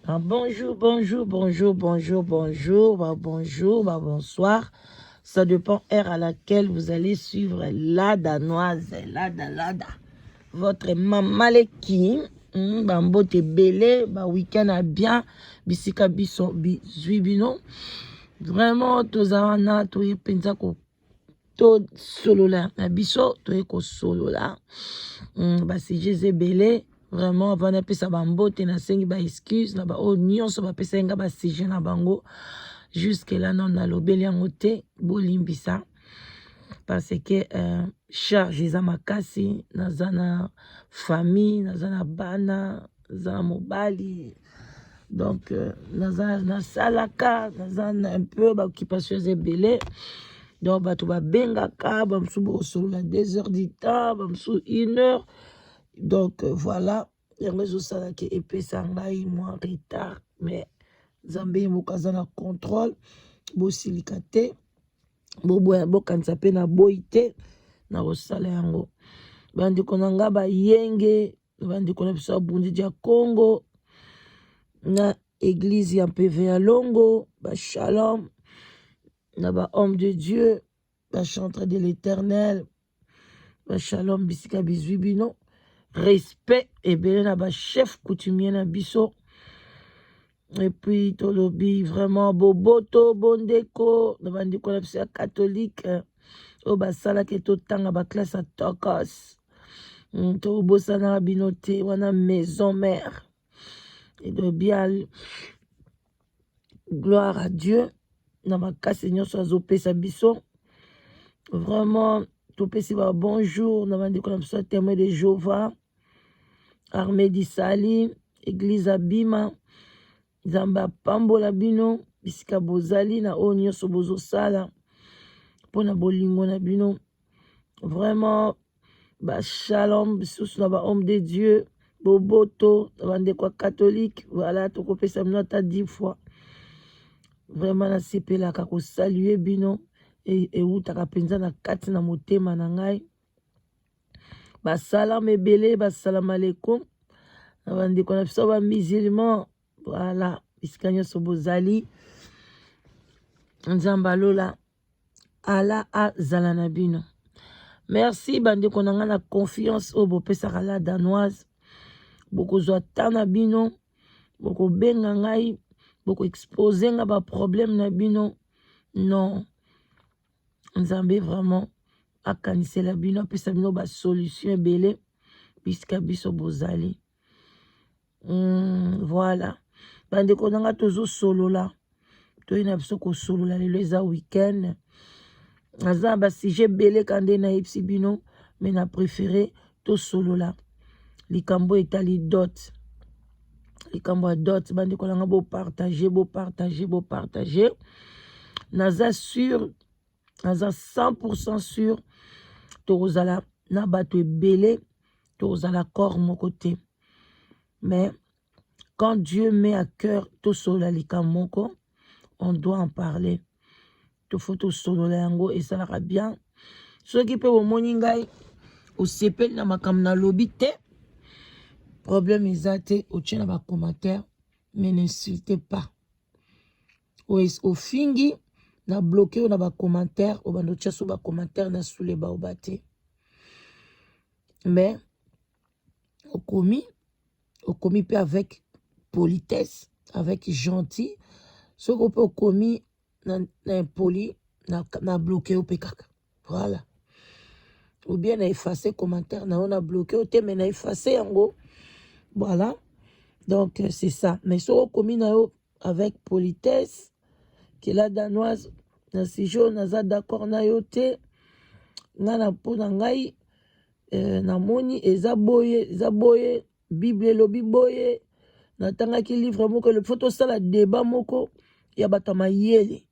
Ah, bonjour, bonjour, bonjour, bonjour, bonjour, bah, bonjour, bah, bonsoir. Ça dépend heure à laquelle vous allez suivre la danoise, la lada. Votre maman leki, bambote ebele, ba week-end à bien, bisika biso bizwi bino. Vraiment, toza wana toye mpenza ko tosolola na biso, toye kosolola basujet eza ebele. Vraiment, avant napesa bambote, nasengi baexcuse na baoyo nyonso bapesaki nga basujet na bango. Jusque là nano nalobeli yango te, bolimbisa, parce que charge eza makasi. Naza na famille, naza na bana, naza na mobali, donc naza nasalaka, naza na un peu baoccupation eza ebele. Donc bato babengaka, bamosusu bokosolola 2 heures du temps, bamosusu une heure. Donc voilà, yango ezosalaka epesa ngai mwa retard, mais Nzambe ye moko aza na contrôle. Bosilika te, boboya, bokanisa mpe na boyi te na kosala yango. Bandeko na nga bayenge, bandeko na biso ya Bundidi ya Congo na église ya Mpeve ya Longo, bashalom na bahomme de Dieu, bachantre de l'Éternel, bashalom bisika bizwi bino. Respect ebele na bachef coutumier na biso. Et puis tolobi vraiment boboto, bondeko na bandeko na biso ya catholique oyo basalaki totanga baclasse ya tokos. Tobosanaka bino te, wana maison mère. Elobi gloire à Dieu na makasi nyonso azopesa biso. Vraiment, topesi ba bonjour na bandeko na biso ya Témoin de Jéhovah, Armée du Salut, église Abima. Nzambe apambola bino bisika bozali na oyo nyonso bozosala mpona bolingo na bino. Vraiment, bashalom lisusu na bahomme de Dieu, boboto na bandeko ya catholique. Voilà, tokopesa bino ata 10 fois. Vraiment, nasepelaka kosaluer bino, ewutaka mpenza na kati na motema na ngai. Basalama ebele, basalama alaikum na bandeko na biso bamusulman. Voilà, bisika nyonso bozali, Nzambe alola ala azala na bino. Merci bandeko na ngai na confiance oyo bopesaka la danoise. Bokozwa ta na bino, bokobenga ngai, bokoexposer nga baproblème na bino. Non, Nzambe vraiment akanisela bino, apesa bino basolution ebele bisika biso bozali. Voilà, bandeko na nga, tozosolola, toyei na biso kosolola. Lelo eza weekend, naza na basujet ebele ka nde nayebisi bino, mais na préféré tosolola likambo etali dot, likambo ya dot. Bandeko na nga, bopartage, bopartage, bopartage. Naza sûr, naza 100 sûr, tokozala na bato ebele, tokozala corps moko te, mais quand Dieu met à cœur tosolola likambo moko, on doit en parler. Tofo tosolola yango, esalaka bien. Soki mpe bomoni ngai osepeli na makambo nalobi te, problème eza te, otie na bacommentaire, mais n'insultez pas. Ofingi, na bloquer oyo na bacommentaire, obanda otia so bacommentaire na sule baoba te, mais okomi, okomi mpe avec politesse, avec gentil. Soki mpe okomi na impoli, na bloquer yo mpe kaka. Voilà, ou bien na effacer commentaire na yo, na bloquer yo te, mais na effacer yango. Voilà, donc c'est ça. Mais soki okomi na yo avec politesse que la danoise, na sujet oyo naza d'accord na yo te, ngai na mpo na ngai namoni eza boye, eza boye, Bible elobi boye, natangaki livre moko elobi, fo tosala débat moko ya bato ya mayele.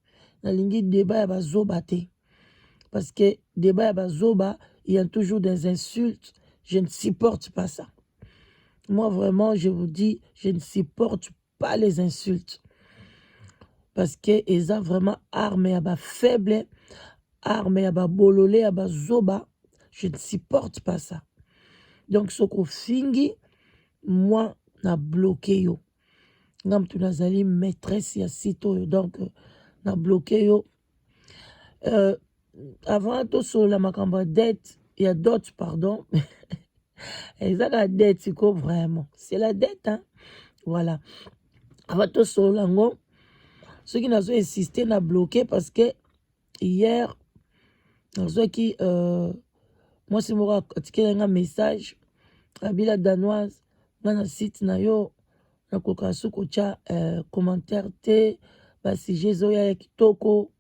Nalingi débat ya bazoba te, parce que débat ya bazoba, il y a toujours des insultes. Je ne supporte pas ça. Moi vraiment, je vous dis, je ne supporte pas les insultes, parce que eza vraiment arme ya bafaible, arme ya babolole, ya bazoba. Je ne supporte pas ça. Donc soki ofingi, moi na bloquer yo. Nga mutu nazali maîtresse ya site oyo, donc na bloquer yo. Avant tosolola makambo ya dette, ya dot, pardon, eza kaka dette siko, vraiment c'est la dette, hein? Voilà, avant tosolola yango, soki nazo insister na bloquer, parce que hier nazwaki mwasi moko atikeli nga message abila danoise nga na site na yo, nakoka soki kotya commentaire te, basujet ezoya ya kitoko,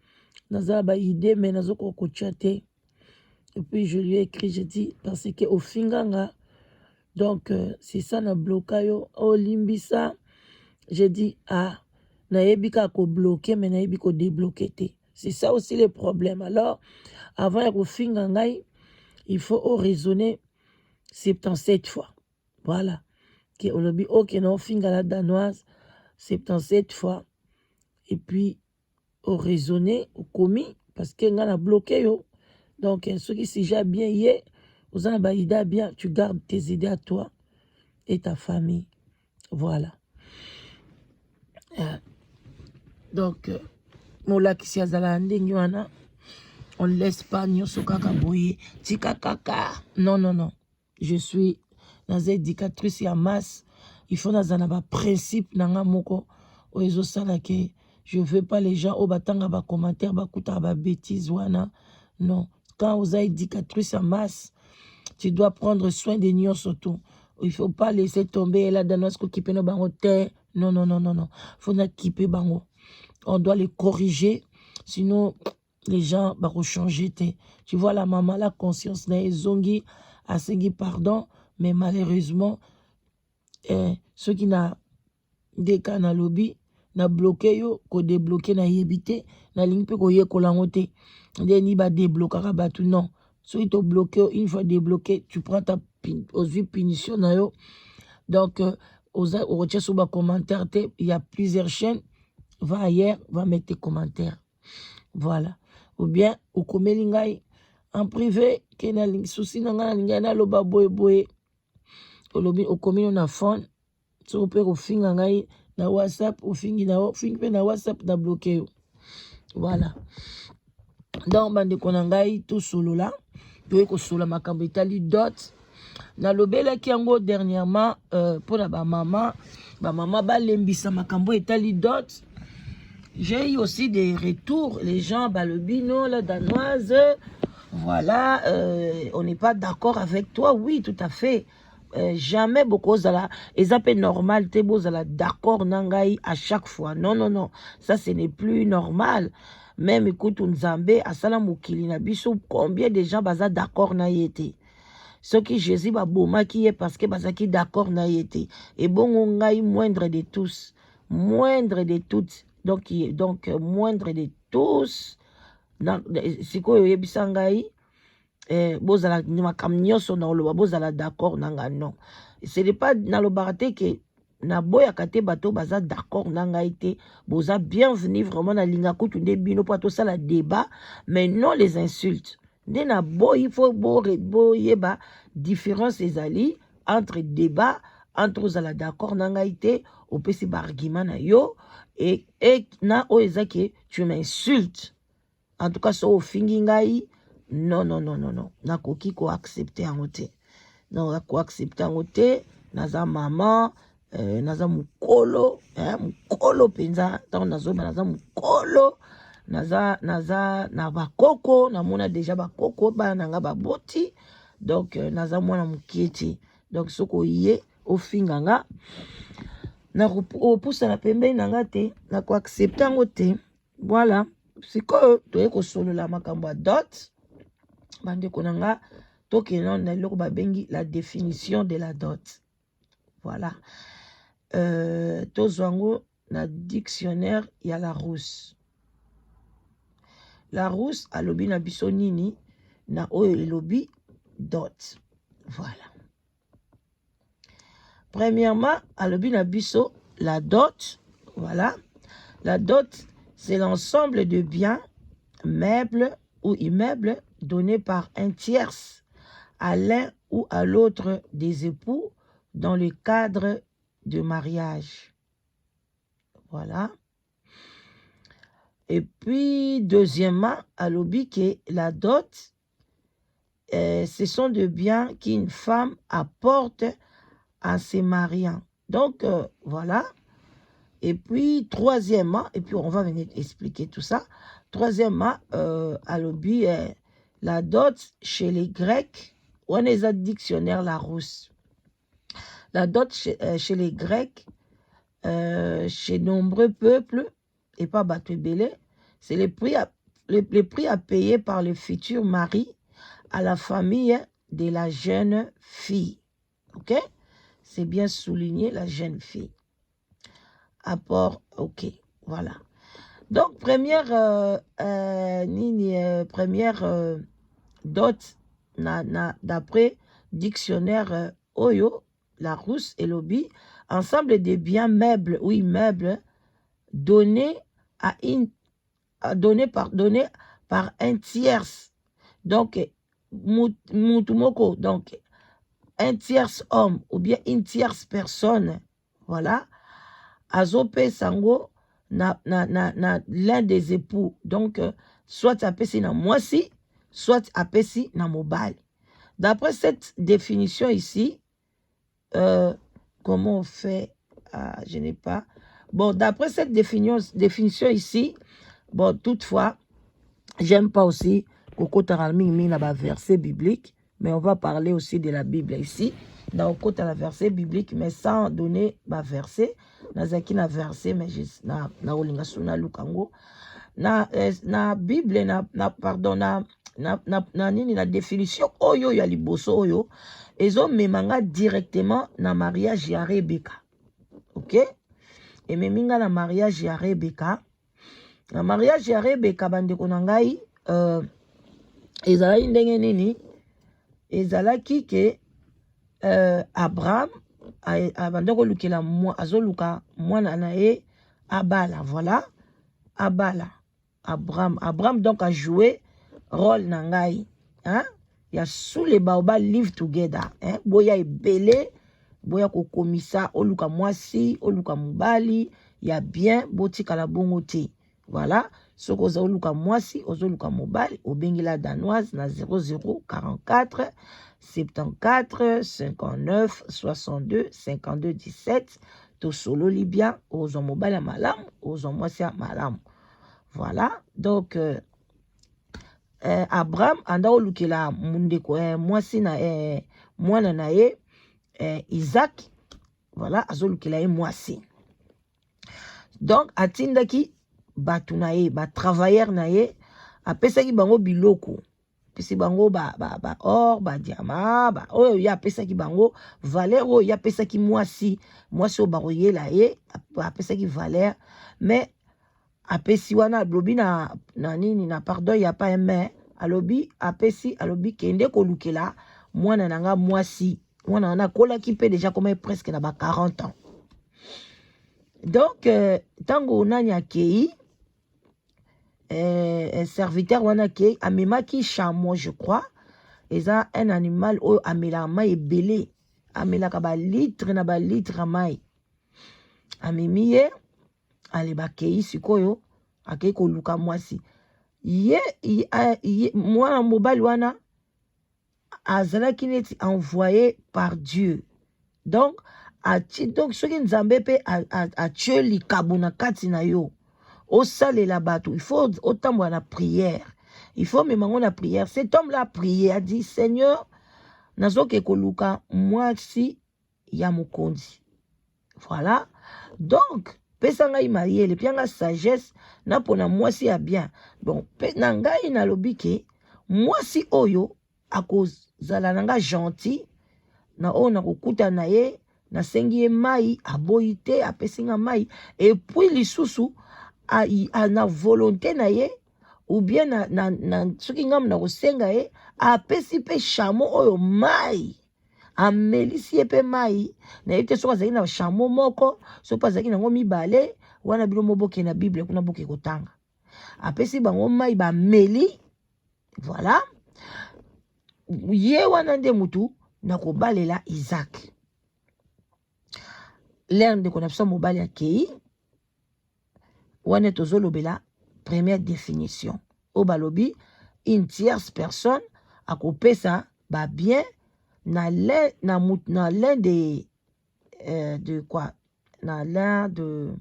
naza na baidée mais nazokoka kotya te. Et puis je lui ai écrit, je dis parce que ofinga nga, donc c'est ça, na bloquer yo, olimbisa. Je dis ah, nayebi kaka kobloquer mais nayebi kodébloquer te, c'est ça aussi le problème. Alors avant ya kofinga ngai, il faut oraisonner 77 fois. Voilà ke olobi ok, na ofinga la danoise 77 fois et puis oraisonner, okomi parce que ngai na bloquer yo. Donc soki sujet bien ye oza na baidée bien, tu gardes tes idées à toi et ta famille. Voilà. Donc molakisi azala na ndenge wana, on ne laisse pas nyonso kaka boye, tika kaka. Non, non, non, je suis naza éducatrice ya masse, il faut naza na baprincipe na nga moko oyo ezosala ke je veux pas les gens oyo batanga bacommentaire, bakutaka babêtise wana. Non, quand oza éducatrice ya masse, tu dois prendre soin de nyonso tout. Il faut pas laisser tomber la danoise kokipe no bango te. Non, non, non, non, non, faut nakipe bango, on doit les corriger, sinon les gens bakochanger te. Tu vois, la maman, la conscience na ye ezongi, asengi pardon, mais malheureusement soki na ndeka nalobi na bloquer yo, kodébloquer nayebi te, nalingi mpe koyekola yango te nde ni badeblokaka bato. Non, soki tobloquer yo, une fois débloqué, tu prends ta ozwi punition na yo. Donc oza okotia so bacommentaire te, il y a plusieurs chaînes, va ailleurs, va mettre tes commentaires. Voilà, ou bien okomeli ngai en privé ke nalingi susi na ngai, nalingi naloba boyeboye, olobi, okomi no na phone. Soki mpe kofinga ngai na WhatsApp, ofingi na ofingi mpe na WhatsApp, na bloquer yo. Voilà. Donc bandeko na ngai, tosolola, toye kosolola makambo etali dot. Nalobelaki yango dernièrement mpona bamama, bamama balembisa makambo etali dot. J'ai eu aussi des retours, les gens balobi non, la danoise, voilà, on n'est pas d'accord avec toi. Oui, tout à fait. Jamais bokozala, eza mpe normal te bozala d'accord na ngai à chaque fois. Non, non, non, ça ce n'est plus normal. Même kutu Nzambe asala mokili na biso, combien de gens baza d'accord na ye te? Soki Jésus babomaki ye parce que bazalaki d'accord na ye te, ebongo ngai, moindre de tous, moindre de toutes, donc moindre de tous, sikoyo oyebisa ngai bozala makambo nyonso na oloba bozala d'accord na ngai. Non, ce n'est pas, nalobaka te ke naboyaka te bato baza d'accord na ngai te. Boza bienvenu, vraiment nalinga kutu nde bino mpo tosala débat, mais non les insultes nde naboyi. Faut boyeba différence ezali entre débat, entre ozala d'accord na ngai te, opesi baargument na yo, e na oyo eza ke tu m'insultes. En tout cas so ofingi ngai, non, non, non, non, non, nakoki koaccepter yango te, nakoaccepter yango te. Naza mama, naza mokolo, mokolo mpenza. Ntango nazoba, naza mokolo, naza na bakoko, namona déjà bakoko, bana na nga baboti. Donc naza mwana mokie te. Donc soki oye ofinga nga, nakopusana pembeni na nga te, nakoaccepter yango te. Voilà. Sikoyo toye kosolola makambo ya dot. Bandeko na nga, tokende na eloko babengi la définition de la dot. Voilà, tozwa yango na dictionnaire ya Larousse. Larousse alobi na biso nini na oyo elobi dot? Voilà, premièrement alobi na biso la dot, voilà, la dot, c'est l'ensemble de biens meubles ou immeubles donnés par un tierce à l'un ou à l'autre des époux dans le cadre de mariage. Voilà. Et puis, deuxièmement, alobi que la dot, ce sont des biens qu'une femme apporte en se mariant. Donc, voilà. Et puis, troisièmement, et puis on va venir expliquer tout ça. Troisièmement, alobi, la dot chez les Grecs, on est un dictionnaire Larousse. La dot chez les Grecs, chez nombreux peuples, et pas bato ebele, c'est le prix à payer par le futur mari à la famille de la jeune fille. Ok? C'est bien souligné, la jeune fille. Apport, ok, voilà. Donc, nini, première dot, na, d'après dictionnaire oyo, Larousse elobi, ensemble des biens meubles ou immeubles donnés par un tierce. Donc, mutu moko, donc, un tierce homme ou bien une tierce personne, voilà, azopesa yango na l'un des époux. Donc, soit apesi na mwasi, soit apesi na mobali. D'après cette définition ici, comment on fait? Ah, je n'ai pas. Bon, d'après cette définition ici, bon, toutefois, j'aime pas aussi kokotaka mingi mingi na baverset biblique, mais on va parler aussi de la Bible ici. Na okota na verset biblique, mais sans donner baverset. Nazalaki na verset, mais na kolinga so naluka yango na Bible, na pardon, na nini, na définition oyo ya liboso oyo ezomema nga directement na mariage ya Rebeka. Ok, ememi nga na mariage ya Rebeka. Na mariage ya Rebeka, bandeko na ngai, ezalaki ndenge nini? Ezalaki ke Abraham abanda kolukela, azoluka mwana na ye abala. Voilà, abala. Abraham donc ajoué rôle na ngai, hein? Ya sous les baobab, live together, hein? Boya ebele, boya kokomisa, oluka mwasi, oluka mobali ya bien, botikala bongo te. Voilà, soki oza oluka mwasi, ozoluka mobali, obengela Danoise na 0044 74 59 62 52 17. Tosololi bien, ozwa mobali ya malamu, ozwa mwasi ya malamu. Voilà, donc Abraham anda olukela ndeko mwasi na mwana na ye Isaac. Voilà, azolukela ye mwasi. Donc atindaki bato na ye, batravailleur na ye, apesaki bango biloko, apesi bango ba or, ba badiamant, ba, oyo ye apesaki bango valeur, oyo ye apesaki mwasi, mwasi oyo bakoyela ye, apesaki valeur. Mais apesi wana, alobi na nini, na pardon, ya pa mais alobi, apesi, alobi: "Kende kolukela mwana na nga mwasi." Mwana wana akolaki mpe déjà koma presque na ba 40 ans. Donc ntango nani akei, serviteur wana akei, amemaki chameau, je crois. Eza un animal oyo amelaka mai ebele, amelaka balitre na balitre ya mai. Amemi ye, ale bakei. Sikoyo akei koluka mwasi. Ye mwana mobali wana azalaki neti envoyé par Dieu. Donc atie, donc soki Nzambe mpe atie likabo na kati na yo, osalela bato, il faut otambola na prière, il faut omema ngo na prière. Cet homme là a prié, a dit: "Seigneur, nazoke koluka mwasi ya mokonzi. Voilà, donc pesa ngai mayele, pia nga sagesse na mpona mwasi ya bien." Bon, mpe na ngai nalobi ke mwasi oyo akozala na nga gentil, na oyo nakokuta na ye, nasengi ye mai, aboyi te, apesi nga mai, et puis lisusu na volonté na ye ou bien na soki ngambo na kosenga ye, apesi mpe chameau oyo mai, amelisi ye mpe mai. Nayebi te soki azalaki na chameau moko, soki mpe azalaki nango mibale. Wana bino mo bokende na Bible kuna, boke kotanga. Apesi bango mai, bameli. Voilà, ye wana nde mutu na kobalela Isaac. Lere ndeko na biso mobali akei. Wana tozolobela première définition oyo balobi une tierce personne akopesa babien na l'un na, na l'un des de quoi, na l'un de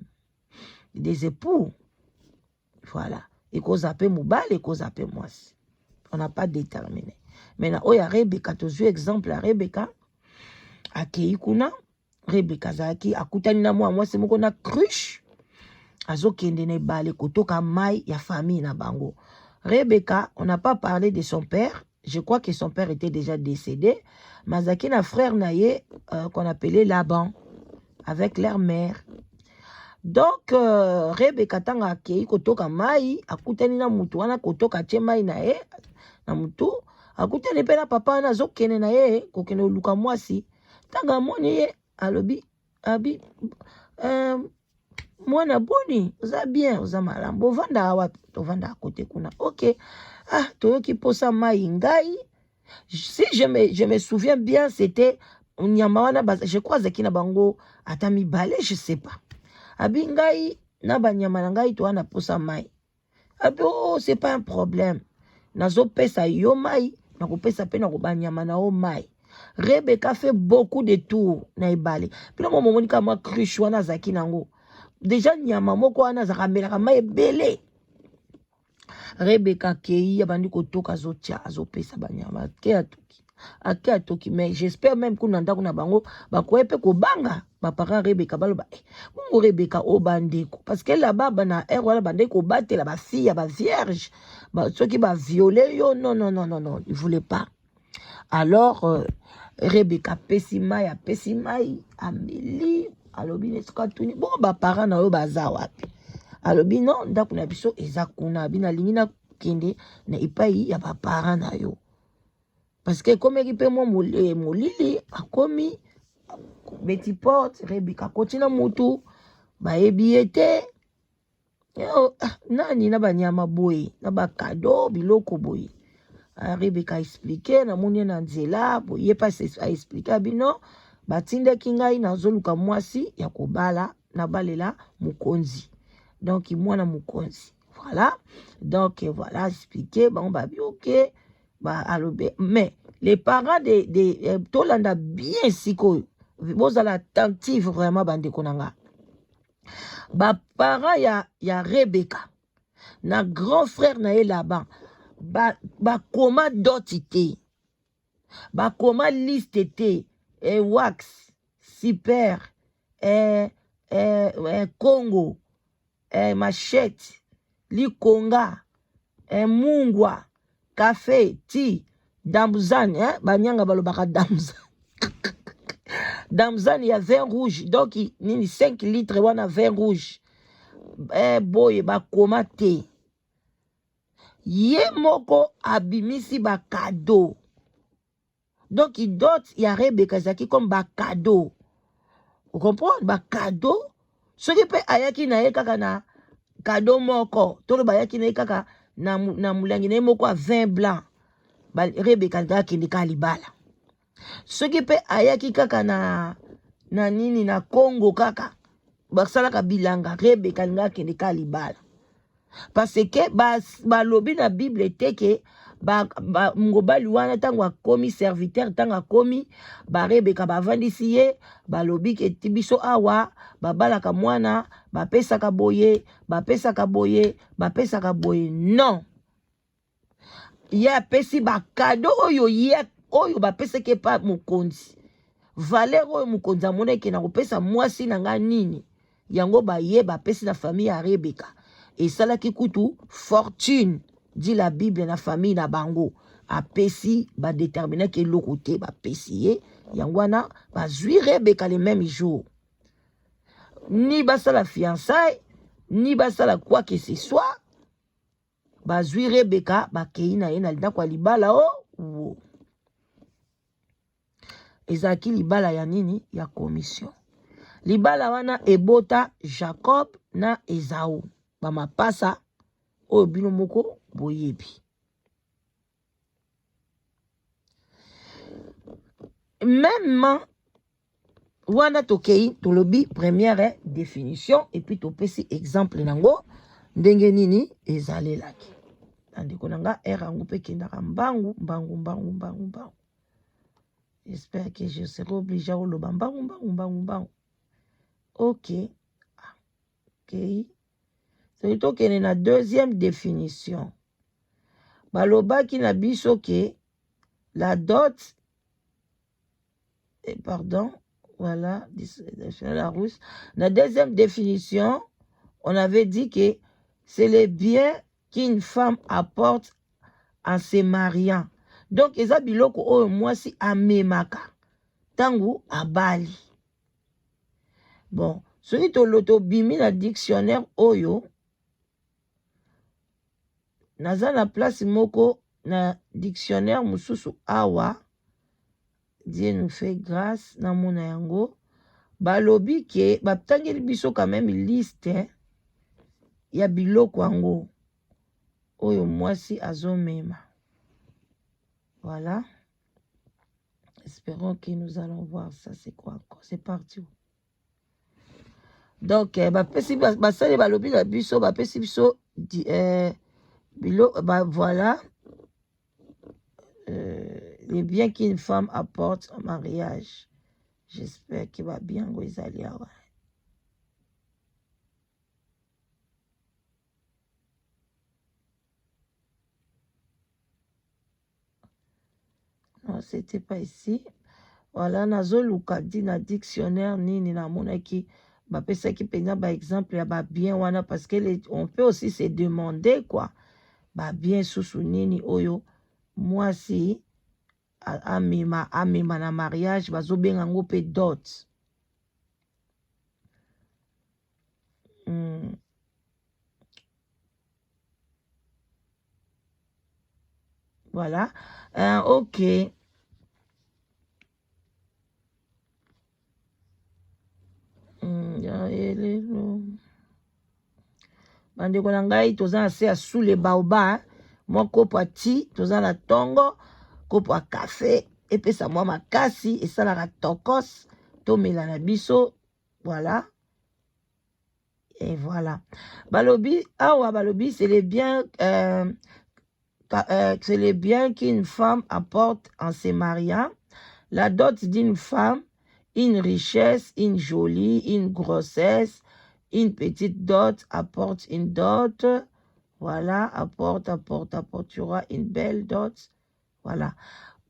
des époux. Voilà, ekozala mpe mobali, ekozala mpe mwasi, on n'a pas déterminé. Mais na oyo ya Rebeka, tozwi exemple ya Rebeka. Akei kuna, Rebeka azalaki, akutani na mwa mwasi moko na cruche, azokende na ebale kotoka mai ya famille na bango. Rebeka, on n'a pas parlé de son père, je crois que son père était déjà décédé, mais azalaki na frère na ye qu'on appelait Laban avec leur mère. Donc Rebeka, ntango akei kotoka mai, akutani na mutu wana kotoka, atie mai na ye na mutu, akutani mpe na papa wana azokende na ye kokende koluka mwasi. Ntango amoni ye, alobi abi mwana, boni, oza bien, oza malamu, bovandaka wapi? Tovandaka kote kuna. Ok, ah, toyoki mposa mai. Ngai, si je me souviens bien, c'était nyama wana, je crois azalaki na bango ata mibale, je sais pas. Abi ngai na banyama na ngai toza na posa mai. Abi oh, c'est pas un problème, nazopesa yo mai, nakopesa mpe na banyama na yo mai. Rebeka fait beaucoup de tours na ebale. Mpena mo momoni kaka mwa cruche wana azalaki nango déjà, nyama moko wana azalaka amelaka mai ebele. Rebeka akei, abandi kotoka, azotia, azopesa banyama, ake atoki, ake atoki. Mais j'espère même kuna ndako na bango bakoye mpe kobanga baparent Rebeka, baloba eh, bongo Rebeka oyo bandeko, parce que là-bas bana ere wana bandeki kobatela bafille ya bavierge ba, soki baviole yo, non, non, non, non, non, il voulait pas. Alors Rebeka apesi mai, apesi mai, ameli. Alobi soki atuni bongo baparent na oyo baza wapi, alobi non, ndako na biso eza kuna. Abi nalingi nakende na epai ya baparent na yo, parce que ekomeki mpe mwa molili. Akomi, beti porte, Rebeka akoti na mutu, bayebi ye te. Ah, nani na banyama boye na bacadeau, biloko boye? Ah, Rebeka explique, namoni ye na nzela boye. Ye mpe aexplique, abino batindaki ngai, nazoluka mwasi ya kobala, nabalela mokonzi, donc mwana mokonzi. Voilà, donc voilà, explique bango, babi ok. Ba alobi mais les parents de tolanda bien sikoyo, bozala attentive vraiment, bandeko na nga. Baparent ya Rebeka na grand frère na ye Laban bakoma ba dot te, bakoma liste te, e wax super e Congo e machette, likonga e mungwa, café, ti damzan eh? Banyanga balobaka damzan, damzan ya vin rouge, donc nini, 5 litre wana vin rouge boye bakoma te. Ye moko abimisi bacadeau, donc dot ya Rebeka ezalaki comme bacadeau, ocomprendre, bacadeau. Soki mpe ayaki na ye kaka na cadeau moko, toloba ayaki na ye kaka na molangi na ye moko ya vin blanc, Rebeka alingaka akende kaka libala. Soki mpe ayaki kaka na nini, na Congo kaka basalaka bilanga, Rebeka alingaka akende kaka libala, parce que balobi na Bible te ke mobali wana ntango akomi serviteur, ntango akomi, barebeka bavandisi ye, balobi ke ti biso awa babalaka mwana, bapesaka boye, bapesaka boye, bapesaka boye. Non, ye apesi bacadeau oyo ye oyo bapesaki epa mokonzi, valeur oyo mokonzi amonaki na kopesa mwasi na nga nini, yango baye bapesi na famille ya Rebeka. Esalaki kutu fortune, dit la Bible, na famille na bango. Apesi, badeterminaki eloko te, bapesi ye yango wana, bazwi Rebeka le même jour. Ni basala fiançaille, ni basala quoi que ce soit, bazwi Rebeka, bakei na ye na ndako ya libala. O wo ezalaki libala ya nini? Ya commission. Libala wana ebota Jacob na Ezau, bamapasa oyo bino moko boyebi. Même Wana tokei tolobi première définition et puis topesi exemple nango ndenge nini ezalelaki. Bandeko na nga, heure yango mpe ekendaka mbangu mbangu mbangu mbangu mbangu. J'espère que je serai obligé koloba mbangu mbangu mbangu mbangu. Ok, ok. Soki tokende na deuxième définition, balobaki na biso ke la dot, eh, pardon, voilà, la rousse. La deuxième définition, on avait dit que c'est le bien qu'une femme apporte en se mariant. Donc, eza biloko oyo mwasi amemaka ntango abali. Bon, soki tobimi na dictionnaire oyo, naza na place moko na dictionnaire mosusu awa, Dieu nous fait grâce, namona yango, balobi ke batangeli biso quand même liste ya biloko yango oyo mwasi azomema. Voilà. Espérons que nous allons voir ça. C'est quoi encore? C'est parti. Donc, bapesi basali balobi na biso, bapesi biso bilo, ba, voilà, les biens qu'une femme apporte en mariage. J'espère que ba bien ngo ezali awa. Non, c'était pas ici. Voilà, nazoluka di na dictionnaire nini namonaki bapesaki mpenza baexemple ya babien wana, parce que on peut aussi se demander quoi, babien susu nini oyo mwasi amema na mariage, bazobenga yango mpe dot. Voilà. Ok. Bandeko na ngai, toza na se ya sous le baobab, mwa kopo ya ti, toza na ntongo, kopo ya kafe epesa mwa makasi, esalaka tokos, tomela na biso. Voilà. Et voilà. Balobi, awa balobi, c'est le bien qu'une femme apporte en se mariant. La dot d'une femme, une richesse, une jolie, une grossesse, une petite dot apporte une dot. Voilà, apporte, apporte, apporte, tu auras une belle dot. Voilà.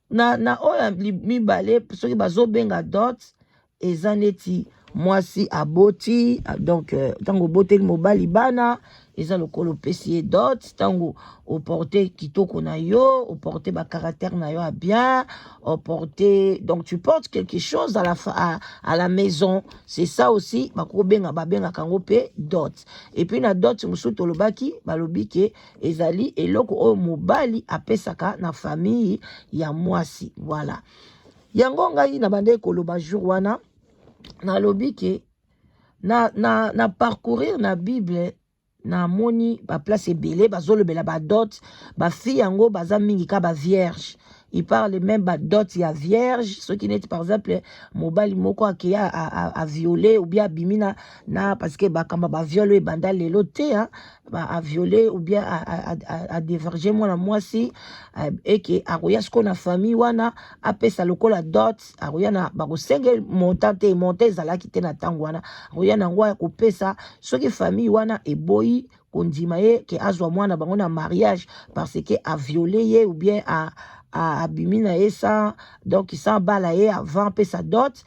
Na oyo mibale, soki bazobenga dot, eza neti mwasi aboti, donc ntango oboteli mobali bana, eza lokola opesi ye dot. Ntango oporte kitoko na yo, oporte bacaractère na yo ya bien, oporte, donc tu portes quelque chose à la maison, c'est ça aussi bakobenga, babengaka yango mpe dot. Et puis na dot mosusu tolobaki, balobi ke ezali eloko oyo mobali apesaka na famille ya mwasi. Voilà, yango ngai na bandeki koloba jour wana, nalobi ke na parcourir na Bible, namoni baplace ebele bazolobela badot. Bafille yango baza mingi ka bavierge, il parle même badot ya vierge. Soki neti par exemple mobali moko akei aviole ou bien abimi na, parce que bakambo baviole oyo ebanda lelo te, aviole ou bien adévierge mwana mwasi, eke akoya sikoyo na famille wana, apesa lokola dot. Akoya na, bakosenge montant te, montant ezalaki te na ntango wana. Akoya nango ya kopesa. Soki famille wana eboyi kondima ye ke azwa mwana bango na mariage parce que aviole ye ou bien abimi na ye sans, donc sans bala ye avant apesa dot,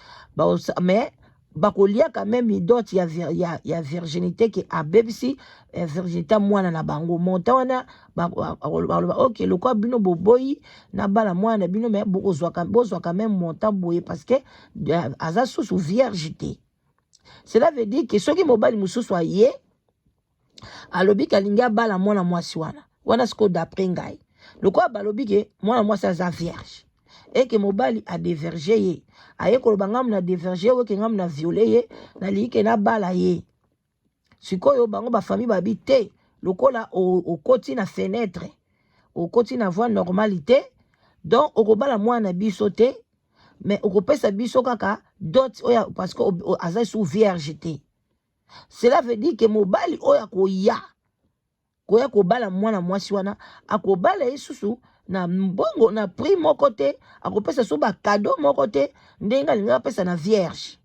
mais bakoliaka même dot ya virginité ke abebisi virginité mwana na bango. Montant wana baloba: ok, lokwa bino boboyi na bala mwana na bino, mais bozwaka même montant boye parce que aza susu vierge te. Cela veut dire ke soki mobali mosusu aye, alobi ke alingi abala mwana mwasi wana, wana sikoyo d'après ngai, lokola balobi ke mwana mwasi aza vierge, eke mobali adévierge ye, aye koloba: ngamu na dévierge ye, oke ngamu na viole ye, nalingi ke nabala ye. Sikoyo bango bafamille babi te, lokola okoti na fenêtre, okoti na voie normale te, donc okobala mwana na biso te, mais okopesa biso kaka. dot oyo, parce que aza sous vierge te. Cela veut dire que mobali oyo akoya koya kobala mwana mwasi wana, akobala ye susu na mbongo na prix moko te, akopesa so bacadeau moko te ndenge alingaki apesa na vierge.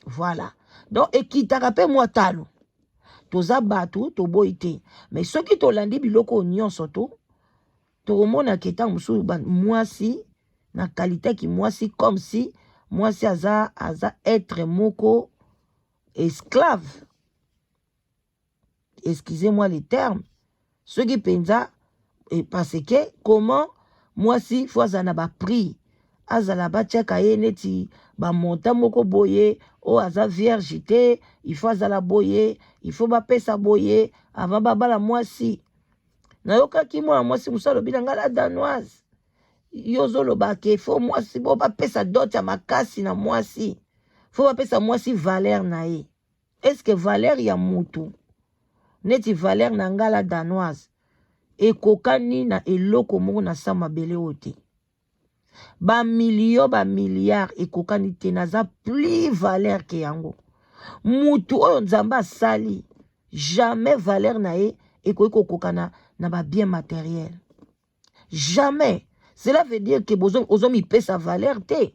Voilà, donc ekitaka mpe mwa talo. Toza bato, toboyi te, mais soki tolandi biloko oyo nyonso to tokomonaka ntango mosusu mwasi na qualité ki mwasi, comme si mwasi aza être moko esclave, excusez-moi le terme. Soki mpenza, parce que comment mwasi faut azala na baprix, azala batiaka ye neti bamontant moko boye, oyo aza vierge te, il faut azala boye, il faut bapesa boye avant babala mwasi. Nayokaki mwana mwasi mosu alobi na ngai: "La Danoise, yo ozoloba ke faut mwasi bo bapesa dot ya makasi na mwasi, faut bapesa mwasi valeur na ye." Est-ce valeur ya mutu neti valeur na ngai la Danoise ekokani na eloko moko na sa mabele oyo te? Bamilio, bamilliard ekokani te. Naza plus valeur ke yango. Mutu oyo Nzambe asali, jamais valeur na ye ekoki kokokana na babien matériel, jamais. Cela veut dire ke ozomipesa valeur te,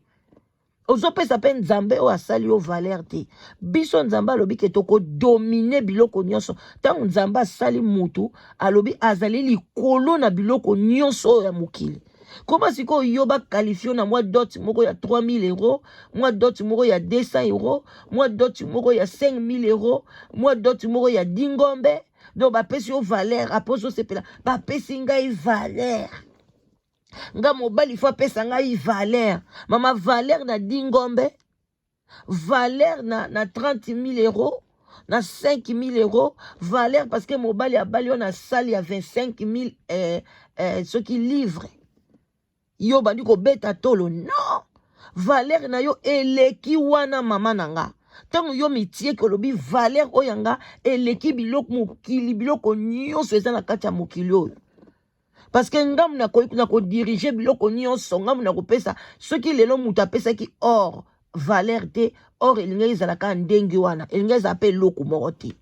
ozopesa mpe Nzambe oyo asali yo valeur te. Biso, Nzambe alobi ke tokodominer biloko nyonso. Ntango Nzambe asali mutu, alobi azali likolo na biloko nyonso oyo ya mokili. Koma sikoyo yo baqualifier na mwa dot moko ya 3000 euro, mwa dot moko ya 200 euro, mwa dot moko ya 5000 euro, mwa dot moko ya dingombe, donc bapesi yo valeur. Apo ozosepela: "Bapesi ngai valeur, nga mobali faut apesa ngai valeur." Mama, valeur na dingombe, valeur na 30 000 euros, na 5 000 euros, valeur parce que mobali abali yo na salle ya 25 000 soki livre, yo bandi kobeta tolo. Non, valeur na yo eleki wana, mama na nga. Ntango yo mitieki, olobi: "Valeur oyo ya nga eleki biloko mokili, biloko nyonso eza na kati ya mokili oyo, parce que ngamu nakodiriger biloko nyonso, ngamu nakopesa." Soki lelo moto apesaki or valeur te, or elingaki ezalaka ndenge wana, elingaki ezala mpe eloko moko te,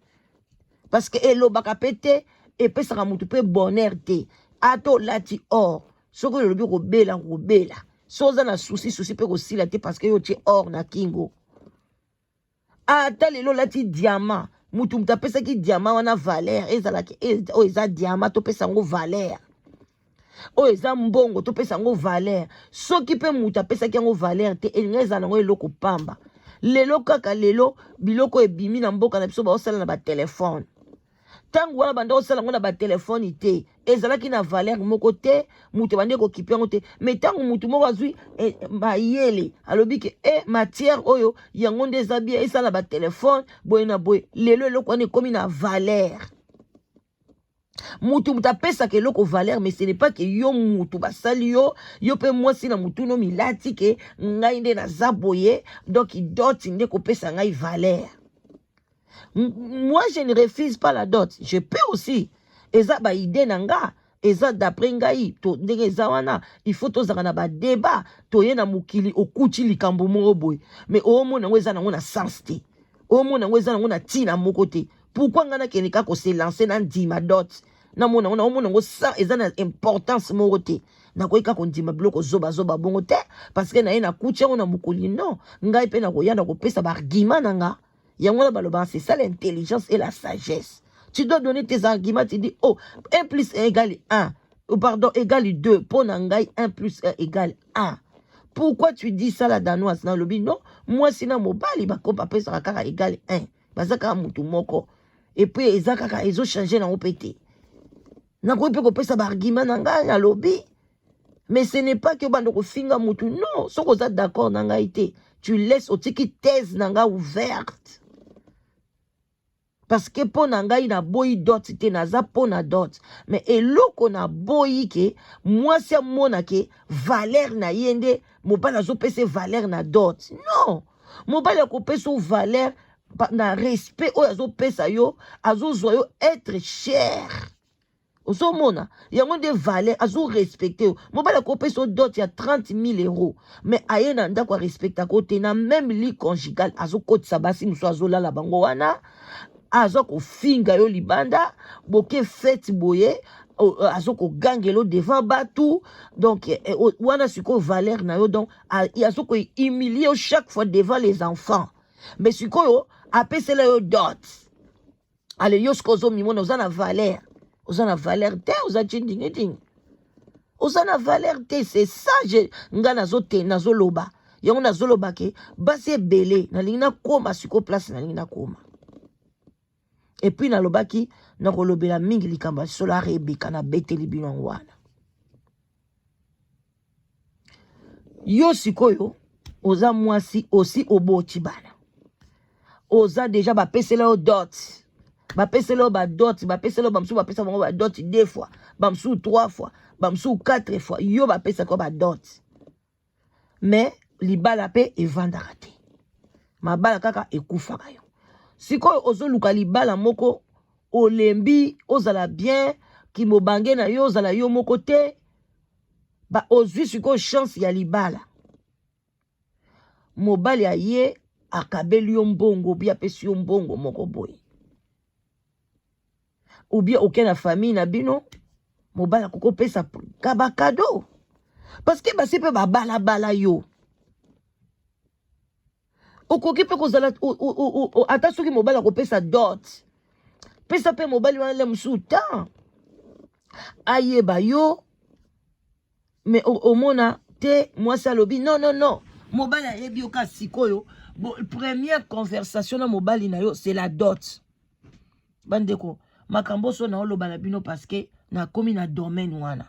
parce que elobaka mpe te, epesaka motu mpe bonheur te. Ata olati or, soki olobi kobela, kobela. So oza na souci, souci mpe kosila te, parce que yo otie or na kingo. Ata lelo olati diamant, mutu apesaki diamant wana valeur, ezalaki oyo eza diamant, topesa yango valeur, oyo eza mbongo, topesa yango valeur. Soki mpe moto apesaki yango valeur te, elingi ezala yango eloko pamba. Lelo, kaka lelo, biloko ebimi na mboka na biso, baosala na batelefone. Ntango wana banda kosala yango na batelefone te, ezalaki na valeur moko te, moto ebandi kokipe yango te. Mais ntango motu moko azwi mayele, alobi ke matière oyo yango nde eza bien, esala batelefone boye na boye, lelo eloko wana ekómi na valeur. Mutu apesaka eloko valeur, mais ce n'est pas ke yo mutu basali yo, yo mpe mwasi na mutu no milati ke ngai nde naza boye, donc dot nde kopesa ngai valeur. Moi, je ne refuse pas la dot, je peux aussi, eza baidée na nga, eza d'après ngai to ndenge eza wana. Il faut tozalaka na badébat. Toye na mokili, okuti likambo moko boye, mais omona yango eza nango na sens te, omona yango eza nango na ntina moko te. Pourquoi ngai nakende kaka kose lancer na ndima dot? Namona yango, naomona yango sa eza na importance moko te. Nakoki kaka kondima biloko zobazoba bongo te parce que naye nakuti yango na mokili. Non, ngai mpe nakoya na kopesa baargument na nga. Yango wana balobaka, c'est ça l'intelligence et la sagesse. Tu dois donner tes arguments. Tu dis: "Oh, 1 plus 1 égale 1, oh, pardon, égale 2. Mpo na ngai, 1 plus 1 égale 1." "Pourquoi tu dis ça, la Danoise?" Nalobi: "Non, mwasi na mobali bapesaka kaka égale 1, baza kaka motu moko, et puis eza kaka ezochanger nango mpe te." Nakoki mpe kopesa baargument na ngai, nalobi, mais ce n'est pas ke obanda kofinga motu. Non, soki oza d'accord na ngai te, tu laisses, otiki thèse na ngai ouverte, parce que mpo na ngai, naboyi dot te, naza mpo na dot, mais eloko naboyi ke mwasi amona ke valeur na ye nde mobali azopesa valeur na dot. Non, mobali akopesa yo valeur na respect oyo azopesa yo, azozwa yo être cher. Ozomona yango nde valeur, azorespecte yo. Mobali akopesa yo dot ya 30 000 euros, mais aye na ndako arespectaka yo te. Na même lit conjugal azokotisa basi mosusu, azolala bango wana, aza kofinga yo libanda, boke fete boye, azokogangela yo devant bato. Donc wana sikoyo valeur na yo. Donc azokohumilie yo chaque fois devant les enfants, mais sikoyo apesela yo dot. Ale yo sikoyo ozomimona oza na valeur. Oza na valeur te, oza tindingidingi, oza na valeur te. C'est ça nga nazote nazoloba yango, nazoloba ke basi ebele. Nalingi nakóma sikoyo place nalingi nakóma. Et puis nalobaki nakolobela mingi likambo ya solo ya Rebeka. Nabeteli bino yango wana. Yo sikoyo oza mwasi, osi oboti bana, oza deja, bapesela yo dot, bapesela yo badot, bapesela yo. Bamosusu bapesa bango badot deux fois, bamosusu trois fois, bamosusu quatre fois. Yo bapesaka yo badot, mais libala mpe evandaka te, mabala kaka ekufaka. Yo sikoyo ozoluka libala moko, olembi, ozala bien kimobange na yo, ozala yo moko te. Ba ozwi sikoyo chance ya libala, mobali aye, akabeli yo mbongo, bi apesi yo mbongo moko boye, ou bien oke na famille na bino, mobali akoki kopesa ka bacadeau, parce que basi mpe babalabala. Yo okoki mpe kozala, ata soki mobali akopesa dot, pesa mpe mobali wana le mosusu temps ayeba yo. Mais omona te, mwasi alobi: "Non, non, non." Mobali ayebi yo ka sikoyo. Première conversation na mobali na yo, c'est la dot. Bandeko, makambo so naoloba na bino, parce que nakomi na domaine wana.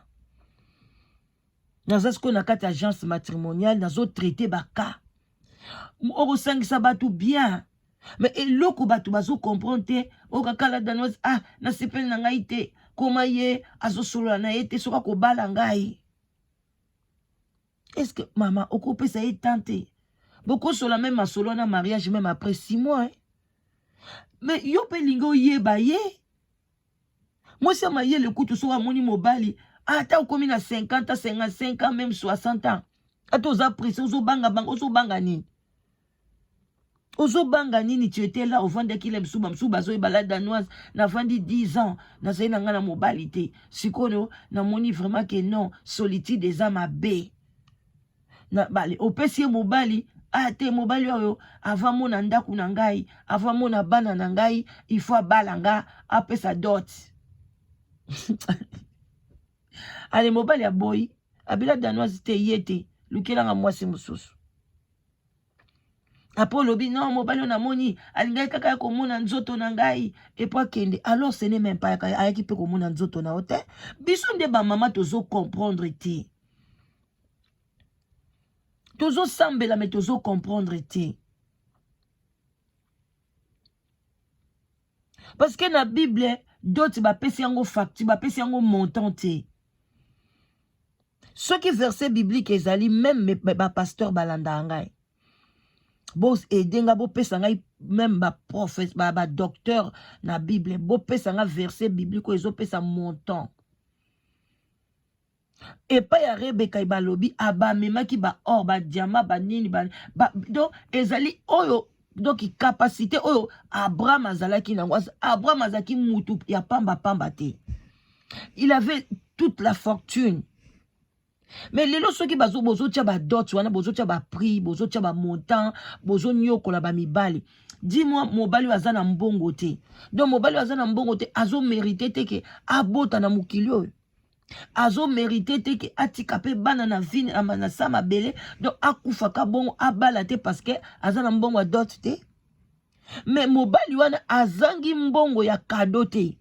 Naza sikoyo na kati ya agence matrimoniale, nazotraite bacas. Okosangisa bato bien, mais eloko bato bazocomprendre te, oyo kaka la Danoise: "Ah, nasepeli na ngai te, koma ye azosolola na ye te, soki akobala ngai." Est ce que mama okopesa ye temps te? Bokosola même masolo na mariage même après 6 mois, eh? Mais yo mpe lingi oyeba ye. Mwasi ya mayele kutu, soki amoni mobali, ata okomi na 50 ans, 55 ans, même 60 ans, ata oza pressé, ozobanga banga, ozobanga nini? Ozobanga nini? Tu étais là, ovandaki la bisu, bamosusu bazoyeba la Danoise: "Navandi 10 ans, nazali na ngai na mobali te. Sikoyo namoni vraiment ke non, solitude eza mabe." Na bale opesi ye mobali, ah te, mobali oyo avant mona ndako na ngai, avant mona bana na ngai, il faut abala nga, apesa dot. Ale mobali aboyi, abila Danoise te, ye te, lukelanga mwasi mosusu. Apo olobi: "Non, mobali oyo namoni alingaki kaka ya komona nzoto na ngai epo akende." Alors ce n'est même pas, ayaki mpe komona nzoto na yo te. Biso nde bamama tozocomprendre te, tozosambela, mais tozocomprendre te, parce que na Bible dot bapesi yango facture, bapesi yango montant te. Soki verset biblique ezali, même bapasteur balandaka ngai, boaide nga, bopesa ngai même baprophète, badocteur na Bible, bopesa nga verset biblique oyo ezopesa montant. Epai ya Rebeka balobi abamemaki baor, badiama, banini ba, donc ezali oyo, donc capacité oyo Abraham azalaki nango. Abraham azalaki mutu ya pambapamba te, il avait toute la fortune. Mais lelo soki bozotia badot wana, bozotia baprix, bozotia bamontant, bozoniokola bamibali. Dis-moi, mobali oyo aza na mbongo te, donc mobali oyo aza na mbongo te azomérite te ke abota na mokili oyo, azomérite te ke atika mpe bana na vie na sa mabele, donc akufaka bongo, abala te parce que aza na mbongo ya dot te. Mais mobali wana azangi mbongo ya cadeau te.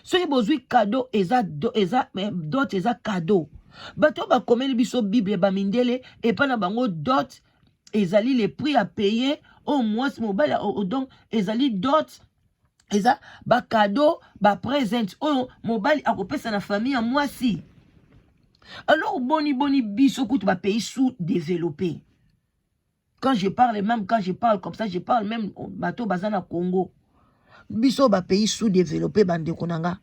Soki bozwi cadeau, eza, eza dot, eza cadeau. Bato oyo bakomeli biso Bible, bamindele, epai na bango dot ezali le prix à payer oyo mwasi mobali. Donc ezali dot, eza bacadeau, bapresent oyo mobali akopesa na famille ya mwasi. Alors boni boni biso kutu bapays sous développé? Quand je parle, même quand je parle comme ça, je parle même bato baza na Congo. Biso bapays sous développé, bandeko na nga.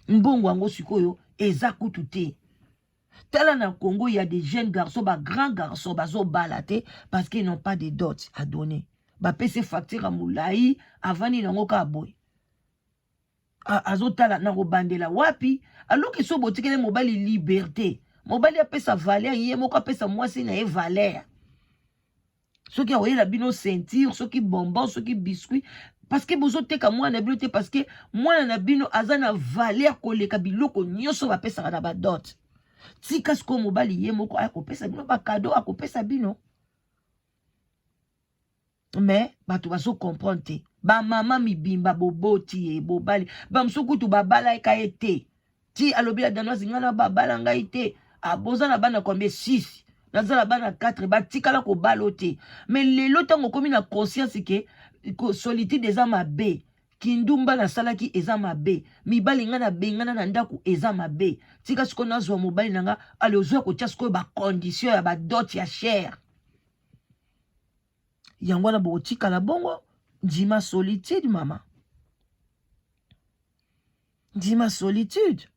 Mbongo yango sikoyo eza kutu te. Tala na Congo, il y a des jeunes garçons, ba grands garçons bazobala te parce qu'ils n'ont pas de dot à donner. Bapesi facture ya molai, avandi nango kaka boye, azotala na kobandela wapi. Alors so botikeli mobali liberté, mobali apesa valeur ye moko, apesa mwasi na ye valeur. Soki akoyela bino ceinture, soki bonbon, soki biscuit, parce que bozoteka mwana na bino te, parce que mwana na bino aza na valeur koleka biloko nyonso bapesaka na badot. Tika sikoyo mobali ye moko aya kopesa bino bacadeau, akopesa bino. Mais bato bazocomprendre te. Bamama mibimba boboti ye bobali, bamosusu kutu babalaka ye te. Ti alobi ya Danoise: "Ngai na babala ngai te." Boza na bana combien? 6, naza na bana 4, batikala kobala te. Mais lelo ntango okomi na conscience ke solitude eza mabe, kindumba nasalaki eza mabe, mibali ngai nabengana na ndako eza mabe, tika sikoyo nazwa mobali na nga. Ale ozwa kotia sikoyo bacondition ya badot ya cher. Yango wana bokotikala bongo. Ndima solitude, mama, ndima solitude.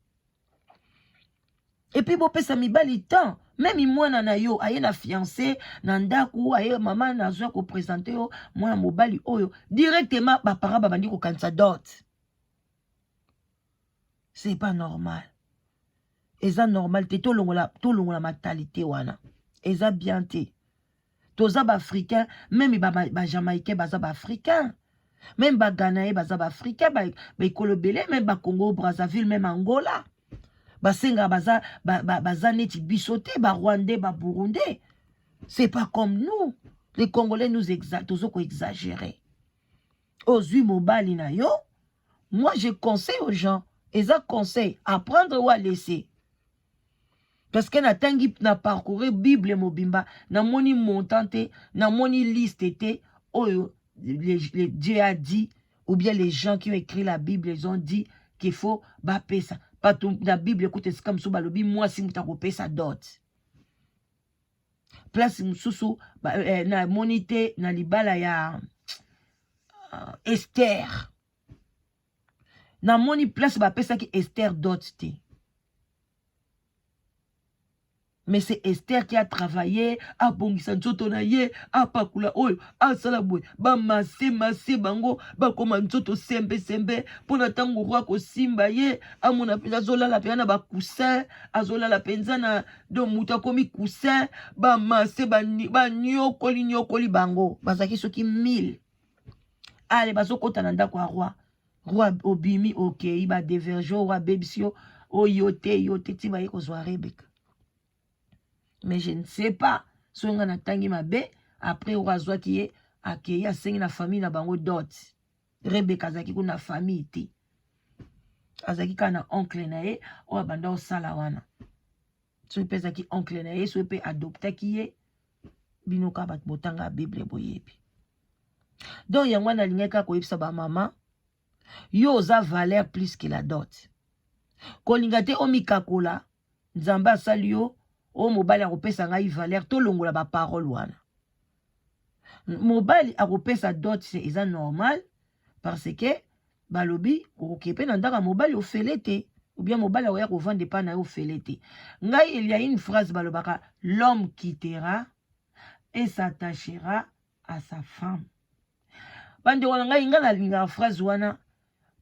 Et puis bopesa mibali temps. Même mwana na yo aye na fiancé na ndako, aye: "Mama, nazwa koprésenter yo mwana mobali oyo." Directement baparent babandi kokanisa dot. C'est pas normal, eza normal te. Tolongola, tolongola mentalité wana, eza bien te. Toza baafricain, même bajamaïcain baza baafricain, même baganaye baza baafricain, baekolo ebele, même bacongo Brazzaville, même Angola basengaka, baza, baza neti biso te. Barwandais, baburundais, c'est pas comme nous les Congolais. Nous tozo koexagérer. Ozwi mobali na yo, moi je conseille aux gens, eza conseil à prendre ou à laisser, parce que natangi na parcourir Bible mobimba, namoni montant te, namoni liste te oyo Dieu a dit ou bien les gens qui ont écrit la Bible, ils ont dit qu'il faut bapesa bato. Na Bible ekuta esika mosusu balobi mwasi moto akopesa dot. Place mosusu namoni te. Na libala ya Ester, namoni place bapesaki Ester dot te. Mais c'est Esther qui a travaillé, abongisa nzoto na ye, apakula oyo, asala boye, bamase mase bango, bakoma nzoto sembe sembe, mpona ntango roi kosimba ye, amona mpenza azolala mpenza na bacoussin, azolala mpenza na donc moto akomi coussin. Bamase, banyokoli nyokoli bango, bazalaki soki 1000. Ale bazokɔta na ndako ya roi. Roi obimi, okei, badévierger, roi abebisi yo, oyo te, yo te, ti baye kozwa Rebeka. Mais je ne sais pas soki ngai natangi mabe. Après oyo azwaki ye, akei, asengi na famille na bango dot. Rebeka azalaki kuna na famille te, azalaki kaka na oncle na ye oyo abanda kosala wana. Soki mpe ezalaki oncle na ye, soki mpe adoptaki ye, bino kaka bato botanga Bible boyebi. Donc yango wana alingaki kaka koyebisa bamama: yo oza valeur plus que la dot. Kolinga te omikakola Nzambe asali yo oyo mobali akopesa ngai valeur. Tolongola baparole wana. Mobali akopesa dot, eza normal, parce que balobi okoke mpe na ndako ya mobali ofele te, ou bien mobali akoya kovanda epai na ye ofele te. Ngai, il y a une phrase balobaka: "L'homme quittera et s'attachera à sa femme." Bandeko na ngai, ngai nalingaka phrase wana.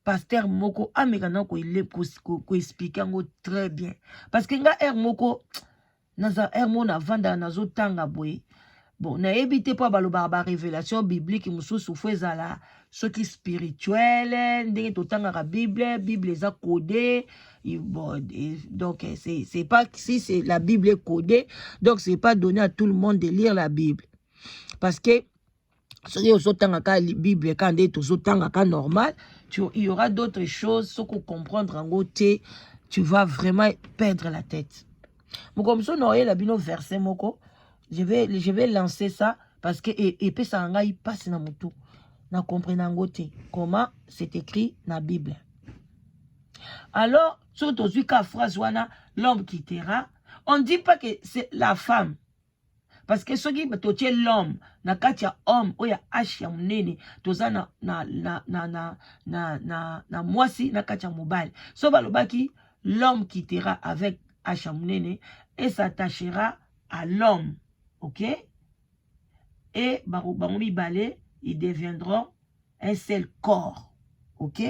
Pasteur moko ameka na koexpliquer yango très bien, parce que nga heure moko naza, heure moko navandaka, nazotanga boye. Bon, nayebi te mpo balobaka barévélation biblique mosusu faut ezala soki spirituelle. Ndenge totangaka Bible, Bible eza codé. Bon, donc c'est pas, si c'est la Bible est codée, donc c'est pas donné à tout le monde de lire la Bible, parce que soki ozotangaka Bible ka nde tozotangaka normal, il y aura d'autres choses, soki ocomprendre yango te, tu vas vraiment perdre la tête. Moko mosusu na oyela bino verset moko, je vais lancer ça, parce que epesaka ngai mpasi na motu na comprendre yango te, comment c'est écrit na Bible. Alors soki tozwi ka phrase wana, "L'homme quittera", on dit pas que c'est la femme. Parce que soki totie l'homme na kati ya homme oyo ya h ya monene, toza na, na, na, na, na, na, na, na mwasi na kati ya mobali. So balobaki l'homme quittera avec h ya monene et s'attachera à l'homme, ok, et bango mibale ils deviendront un seul corps, ok.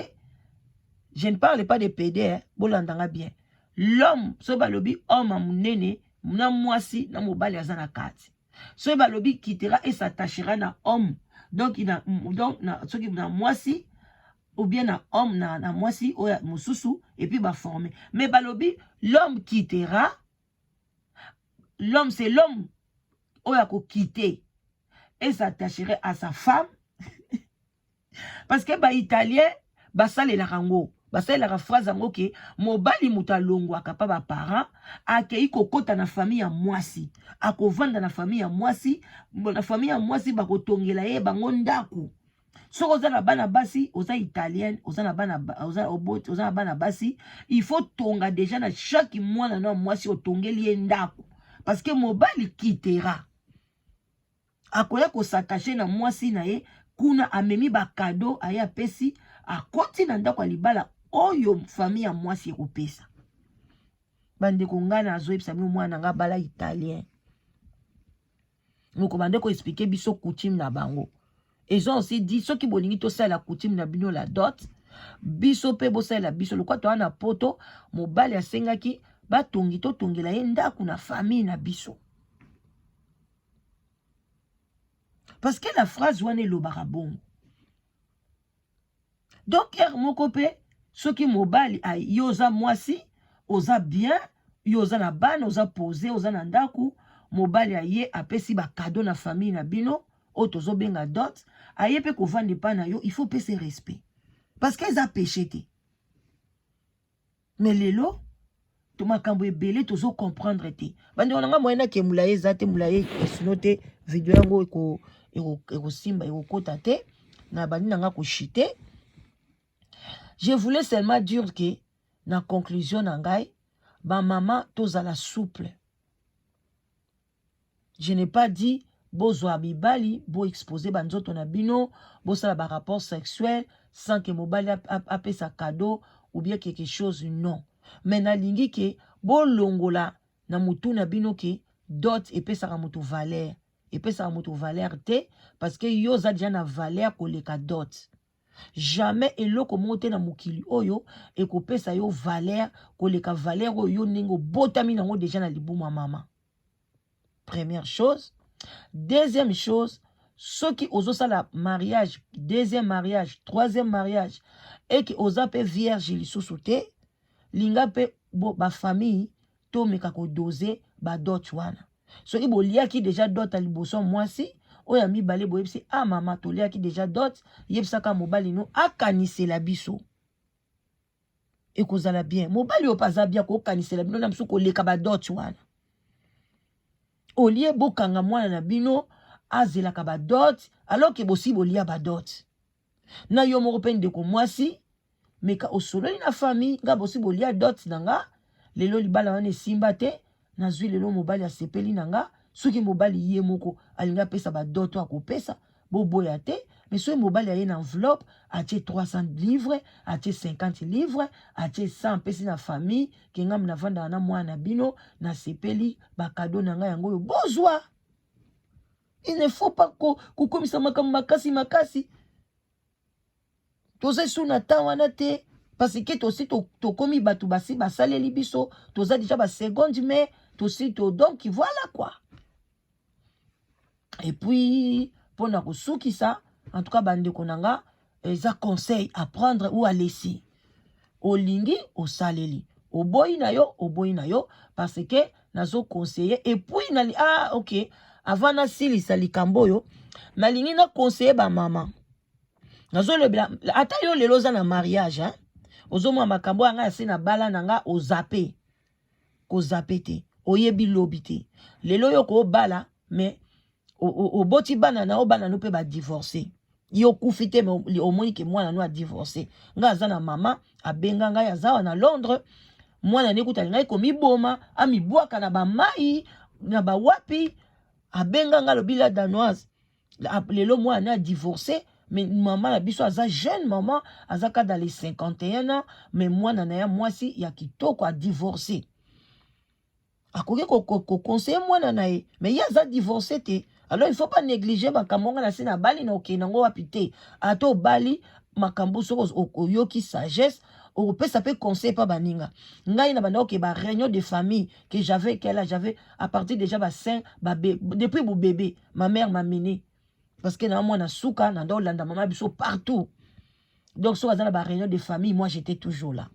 Je ne parle pas de PD, hein, bolandanga bien. L'homme, so balobi homme ya monene na mwasi na mobali aza na kati. Soki balobi quittera et s'attachera na homme, donc na, donc na, soki na mwasi ou bien na homme na mwasi oyo mosusu, et puis baforme. Mais balobi l'homme quittera, l'homme, c'est l'homme oyo akoquitter et s'attacherait à sa femme, parce que baitalien basalelaka yango, basalelaka phrase yango ke mobali moto alongwaka mpa baparent, akei kokɔta na famille ya mwasi, akovanda na famille ya mwasi. Na famille ya mwasi bakotongela ye bango ndako. Soki oza na bana basi, oza italienne, oza na bana basi, il faut tonga déjà na chaque mwana na mwasi, otongeli ye ndako, parce que mobali quittera, akoya kos'attacher na mwasi na ye kuna, amemi bacadeaux, aye apesi, akoti na ndako ya libala oyo famille ya mwasi ekopesa. Bandeko, ngai nazoyebisa bino, mwana nga bala italien moko bande koexpliquer biso coutume na bango. Ils ont aussi dit soki bolingi tosalela coutume na bino la dot, biso mpe bosalela biso. Lokwa toza na Poto, mobali asengaki batongi, totongela ye ndako na famille na biso, parce que la phrase wana elobaka bongo. Donc heure moko mpe soki mobali, yo oza mwasi, oza bien, yo oza na bana, oza posé, oza na ndako, mobali aye apesi bacadeaux na famille na bino oyo tozobenga dot, aye mpe kovanda epai na yo, il faut pesa respect, parce que eza péché te. Mais lelo to makambo ebele tozocomprendre te. Bandeko na nga, moye nake molaye eza te, molaye esino te, video yango ekosimba, ekokota te na bandi na nga koshite. Je voulais seulement dire que na conclusion na ngai, bamama, tozala souple. Je n'ai pas dit bozwa mibali, boexpose banzoto na bino, bosala barapport sexuel sans que mobali apesa cadeau ou bien quelque chose, non. Mais nalingi ke bolongola na mutu na bino ke dot epesaka moto valeur. Epesaka moto valeur te, parce que yo oza déjà na valeur koleka dot. Jamais eloko moko te na mokili oyo ekopesa yo valeur koleka valeur oyo yo ndenge obotami nango déjà na libumu ya mama. Première chose. Deuxième chose, soki ozosala mariage, deuxième mariage, troisième mariage, eke oza mpe vierge lisusu te, linga mpe bafamille tomeka kodoser badot wana. Soki boliaki déjà dot ya liboso, mwasi oyo ya mibale, boyebisi: "Ah mama, toliaki déjà dot, yebisaka mobali no akanisela biso." Ekozala bien. Mobali oyo mpe aza bien kokanisela bino na biso koleka badot wana. Olie bokanga mwana na bino azelaka badot alors ke bosi bolia badot na yo moko. Mpe ndeko mwasi, meka osololi na famille: "Nga bosi bolia dot na nga, lelo libala wana esimba te, nazwi lelo mobali asepeli na nga." Soki mobali ye moko alingi apesa badot, akopesa, boboya te. Mais soki mobali aye na enveloppe, atie 300 livre, atie 50 livre, atie 100, apesi na famille ke ngambi navandaka na mwana na bino, nasepeli, bacadeaux na ngai yango oyo, bozwa. Il ne faut pas kokomisa makambo makasi makasi. Toza esu na temps wana te, parce que tosi tokomi bato basi basaleli biso, toza déjà baseconde, mais tosi to, donc voilà quoi. Et puis mpona kosukisa, en tout cas bandeko na nga, eza conseil à prendre ou à laisser. Olingi, osaleli, oboyi na yo, oboyi na yo, parce que nazoconseiller. Et puis nali, ah ok, avant nasilisa likambo oyo, nalingi naconseiller bamama. Nazolobela ata yo lelo oza na mariage, hein? Ozomona makambo ya ngai ase na bala na nga, ozape kozape te, oyebi lobi te. Lelo oyo koobala, mais oboti bana na yo, bana no mpe badivorce, yo okufi te, mais omoni ke mwana no adivorce. Ngai aza na mama abenga ngai, aza wa na Londres, mwana ne kuta alingai komiboma, amibwaka na bamai na bawapi. Abenga nga, alobi: "La Danoise, lelo mwana a divorcé, mais mama na biso aza jeune mama, aza ka dans les 51 ans, mais mwana na ye mwasi ya kitoko a divorcé." Akoki koconseiller mwana na ye, mais ye aza divorcé te. Alors il faut pas négliger makambo. Nga na se nabali, na okende yango wapi te. Ata obali, makambo soki oyoki sagesse, okopesa mpe conseil mpa baninga. Ngai na banda oke ba réunion de famille que j'avais quel âge? J'avais à partir déjà ba 5, ba, depuis bébé, ma mère m'a mené, parce que na mwana suka na nda olanda mama biso partout. Donc soki aza na ba réunion de famille, moi j'étais toujours là.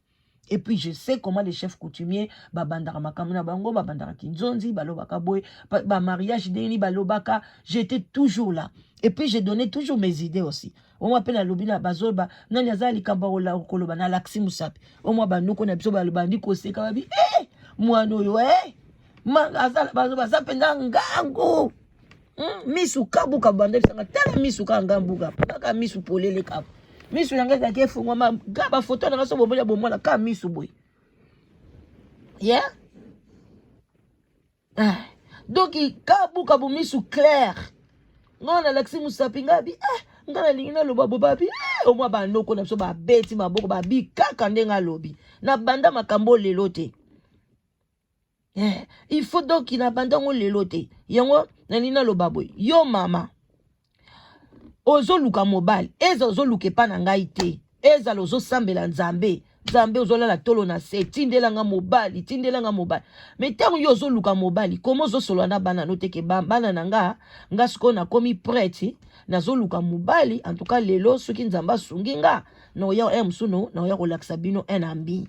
Et puis je sais comment les chefs coutumiers babandaka makambo na bango, babandaka kinzonzi, balobaka boye, bamariage ndenge nini balobaka. J'étais toujours là et puis j'ai donné toujours mes idées aussi. Omwa mpe nalobi na bazoloba nani aza likambo ya koloba, nalakisi mosapi. Omwa banoko na biso bandi koseka, babi eh, mwana oyo eh, baza mpenza ngangu. Misu kabuka banda bisanga, tala misu ka ngambuka kaka misu polele kaka misu na ngai ezalaki efungwama ka bafoto na nga so bomoni ya bomwana ka misu boye, yeah? Ah. Donc kabuka bomisu clair, ngai nalakisi mosapi, ngai abi eh, ngai nalingi naloba bo babi eh, omwa banoko na biso babeti maboko, babi kaka ndenge alobi. Nabanda makambo lelo te. Il faut donc nabanda yango lelo te. Yango nalingi naloba boye: yo mama ozoluka mobali, eza ozoluka epa na ngai te, ezala ozosambela Nzambe, Nzambe ozolala tolo na se, tindelanga mobali, tindelanga mobali. Mais ntango yo ozoluka mobali, koma ozosolola na bana no teke: "Bana na nga, nga sikoyo nakomi prête, nazoluka mobali. En tout cas lelo, soki Nzambe asungi nga, naoya e mosuno, naoya kolakisa bino un ambi."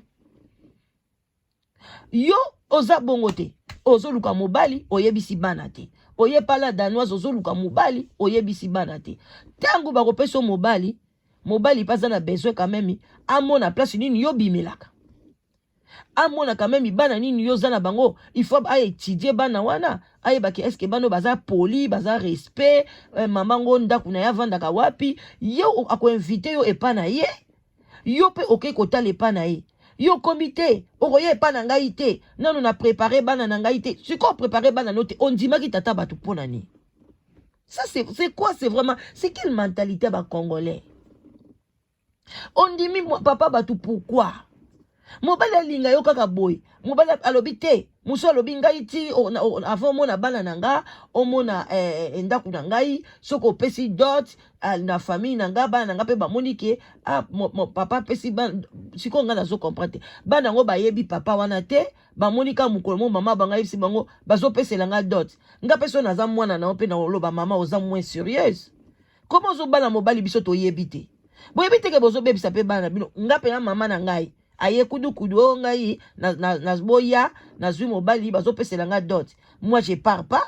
Yo oza bongo te. Ozoluka mobali, oyebisi bana te. Oye pala Danoise, ozoluka mobali, oyebisi bana te. Ntango bakopesa yo mobali, mobali mpe aza na besoin quand même amona place nini yo bimelaka, amona quand même bana nini yo oza na bango. Il faut aétudier bana wana, ayebaki est-ce bana oyo baza poli, baza respect, mama ngo ndako na ye avandaka wapi. Ye akoinviter yo epa na ye, yo mpe okei kotala epa na ye. Yo okomi te, okoya epa na ngai te, nano na préparer bana na ngai te. Sikoyo préparer bana no te, ondimaki tata bato mpo na nini? Ça c'est quoi? C'est vraiment, c'est quelle mentalité bacongolais? Ondimi papa bato pourquoi? Mobali alinga yo kaka boye, mobali alobi te, mosu alobi ngai ti avant omona bana na nga, omona ndako na ngai, soki opesi dot na famille na nga, bana na nga mpe bamoni ke ah, mo papa apesi. Sikoyo ngai nazocomprendre te. Bana yango bayebi papa wana te, bamoni kaka mokolo mo mama bango ayebisi bango bazopesela nga dot. Nga mpe so naza mwana na yo mpe na oloba: "Mama, oza moins sérieuse. Koma ozobala mobali, biso toyebi te." Boyebi te ke bozobebisa mpe bana na bino. Nga mpe na mama na ngai aye kudukudu oyo, ngai naboya, nazwi mobali, bazopesela nga dot, moi je pars pas.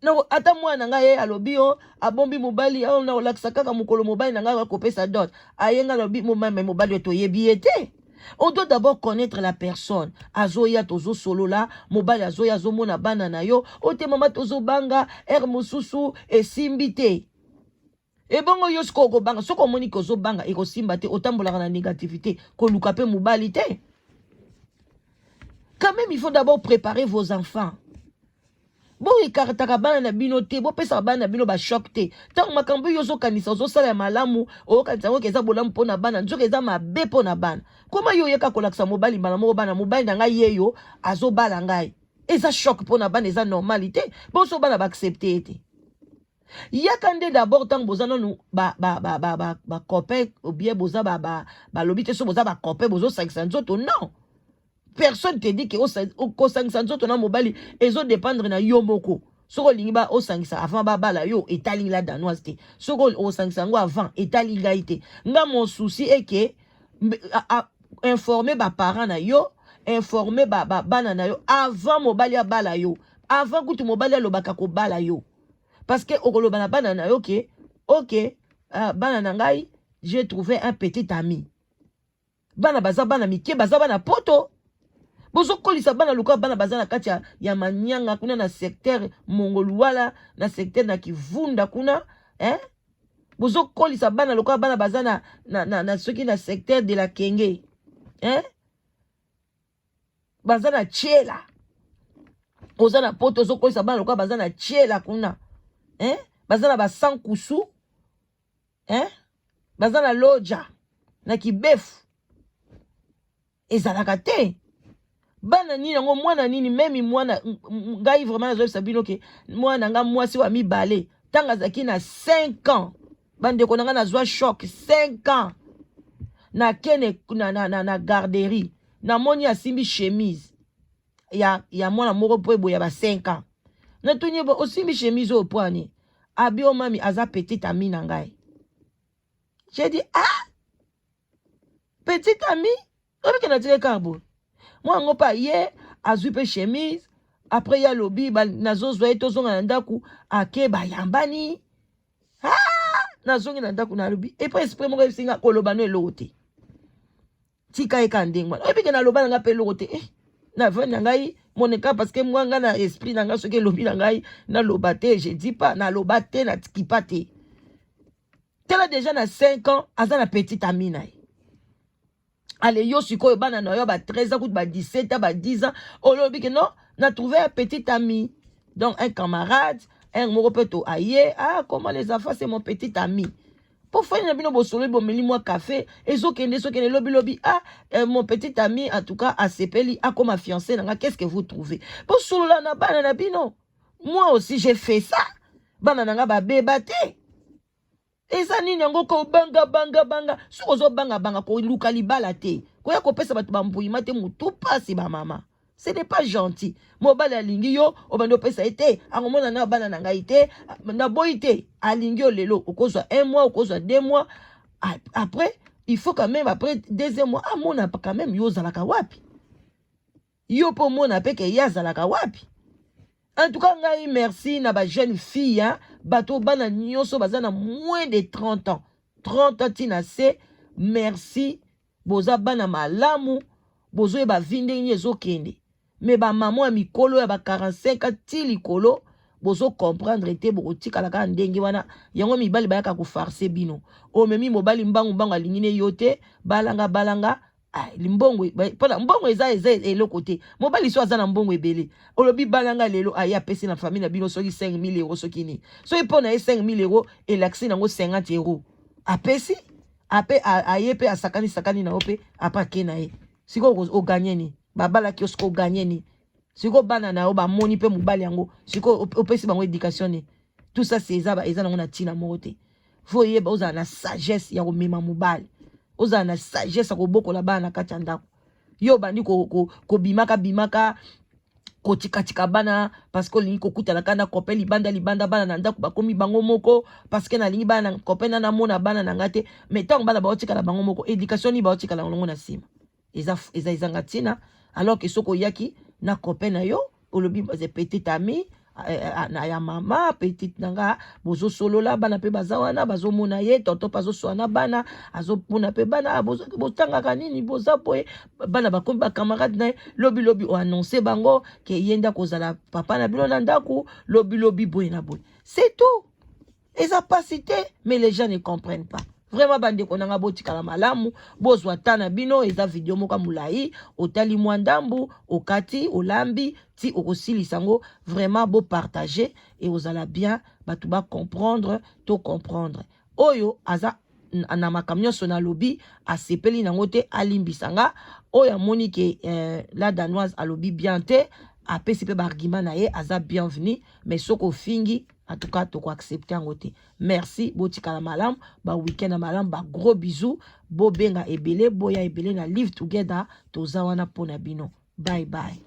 No, ata mwana na ngai ye alobi o abombi mobali oyo, na kolakisa kaka mokolo mobali na ngai akopesa dot. Aye, ngai alobi mobali oyo toyebi ye te. On doit d'abord connaître la personne. Azoya, tozosolola, mobali azoya, azomona bana na yo. O te, mama, tozobanga ere mosusu esimbi te. Ebongo yo sikoyo okobanga? Soki omoni ke ozobanga ekosimba te, otambolaka na négativité, koluka mpe mobali te. Quand même il faut d'abord préparer vos enfants. Boécartaka bana na bino te, bopesaka bana na bino bachoc te. Ntango makambo oyo ozokanisa ozosala ya malamu, oyokanisa yango eza bolamu mpo na bana, nzoka eza mabe mpo na bana. Koma yo oyeka kolakisa mobali mbala moko bana, mobali na ngai ye yo azobala ngai, eza choc mpo na bana, eza normal te. Boso bana baaccepter ye te. Yaka nde d'abord ntango boza nanu bacopain ou bien boza balobi te, so boza bacopain, bozosangisa nzoto. Non, personne te dit ke kosangisa nzoto na mobali ezodépendre na yo moko. Soki olingi ba osangisa avant babala yo, etali La Danoise te. Soki osangisa yango avant, etali ngai te. Nga mon souci eke informer baparent na yo, informer bana na yo avant mobali abala yo, avant kutu mobali alobaka kobala yo, parce que okoloba na bana na yo ke ok, bana na ngai, j'ai trouvé un petit ami. Bana baza bana mike, baza bana poto. Bozokolisa bana lokola bana baza na kati ya manyanga kuna na secteur Mongoluwala, na secteur na Kivunda kuna, eh? Bozokolisa bana lokola bana baza na soki na secteur de la Kenge, eh? Baza na Tiela. Oza na poto, ozokolisa bana lokola baza na tiela kuna, hein? Baza na basankusu, hein? Baza na loja na kibefu. Ezalaka te. Bana nini yango? Mwana nini? Meme mwana ngai, vraiment nazoyebisa bino ke mwana nga mwasi wa mibale, ntango azalaki na 5 ans, bandeko na ngai, nazwa choc. 5 ans, nakene na garderie, namoni asimbi chemise ya mwana moko mpo eboya ba 5 ans. Natuni ye: "Osimbi chemise oyo po ani?" Abi: "O mami, aza petite amie na ngai." J'ai dit: "Ah, petite amie?" Obike natiki kaka boye. Mwa yango mpe aye, azwi mpe chemise. Après ye alobi: "Nazozwa ye, tozonga na ndako." Ake, bayambani. Ah! Nazongi na ndako, nalobi epo esprit moko esinga koloba no eloko te, tika ye kaka ndenge wana. Oyebike naloba na ngai mpe eloko te, eh, na vie na ngai moneka, parce que mwa ngai na esprit na ngai, soki elobi na ngai naloba te, je dis pas, naloba te, natikipa te. Tala, déjà na 5 ans aza na petite amie na ye. Ale, yo sikoyo bana na yo ba 13 ans, kutu ba 17 ans, ba 10 ans, olobi ke non, na trouvé un petit ami, donc un camarade, un moko mpe to aye: "Ah, comment les enfants? C'est mon petit ami." Mpo fani na bino, bosololi, bomeli mwa café, ezokende, ezokende, lobilobi: "Ah, mon petit ami, en tout cas asepeli akoma fiancé na nga. Qu'est-ce que vous trouvez?" Bosolola na bana na bino. Moi aussi, j'ai fait ça. Bana na nga babeba te. Eza nini yango kobanga banga banga? Soki ozobangabanga, koluka libala te, koya kopesa bato bambuyima te. Motu pasi, bamama, ce n'est pas gentil. Mobali alingi yo, obandi opesa ye te, akomona na bana na ngai te, naboyi te. Alingi yo lelo, okozwa un mois, okozwa 2 mois. Après, il faut quand même, après deuxième mois, amona quand même yo ozalaka wapi, yo mpo omona mpe ke ye azalaka wapi. En tout cas, ngai, merci na bajeune fille, hein, bato bana nyonso baza na moins de 30 ans, 30 ans ntina se, merci. Boza bana malamu, bozoyeba vie ndenge nini ezokende. Me bamama ya mikolo ya ba 45 ti likolo, bozocomprendre te, bokotikala kaka ndenge wana. Yango mibali bayaka kofarce bino. Omemi mobali mbangu mbangu, alingi ne yo te, balanga balanga mbongo. Mpona mbongo eza eloko te. Mobali so aza na mbongo ebele, olobi balanga lelo, aye, apesi na famille na bino soki 5000 euro, soki nini, soki mpo na ye 5000 euro elakisi nango 50 euro, apesi ape, aye mpe asakani sakani na yo mpe apa ake na ye. Sikoyo oganye nini? Babalaki yo, sikoyo oganye nini? Sikoyo bana na yo bamoni mpe mobali yango, sikoyo opesi bango éducation nini? Tout ça, c'est eza nango na ntina moko te. Faut oyeba, ozala na sagesse ya komema mobali, ozala na sagesse ya kobokola bana na kati ya ndako. Yo obandi kobimaka bimaka, kotikatika bana parce que olingi kokutana kaka na copain libanda libanda. Bana na ndako bakomi bango moko, parce que nalingi bana na copain na namona bana na nga te. Mais ntango bana baotikala bango moko, éducation nini baotikala yango na nsima? Eza ezanga ntina. Alors que soki oyaki na copain na yo, olobi petit ami na ya mama, petite na nga, bozosolola, bana mpe baza wana, bazomona ye, tonton mpe azosola na bana, azomona mpe bana: "Botangaka nini? Boza boye." Bana bakomi bacamarade na ye. Lobilobi oannonce bango ke ye nde akozala papa na bino na ndako, lobilobi boye na boye, c'est tout. Eza pasi te, mais les gens ne comprennent pas vraiment. Bandeko na nga, botikala malamu, bozwa ta na bino. Eza video moko ya molai, otali mwa ndambu, okati, olambi ti okosilisa yango. Vraiment, bopartage e ozala bien, bato bacomprendre to comprendre. Oyo aza na makambo nyonso nalobi, asepeli nango te, alimbisa nga. Oyo amoni ke la Danoise alobi bien te, apesi mpe baargument na ye, aza bienvenu. Mais soki ofingi, en tout cas tokoaccepte yango te. Merci, botikala malamu, baweekend ya malamu, bagros bisous. Bobenga ebele, boya ebele na Live Together, toza wana mpona bino. Bye bye.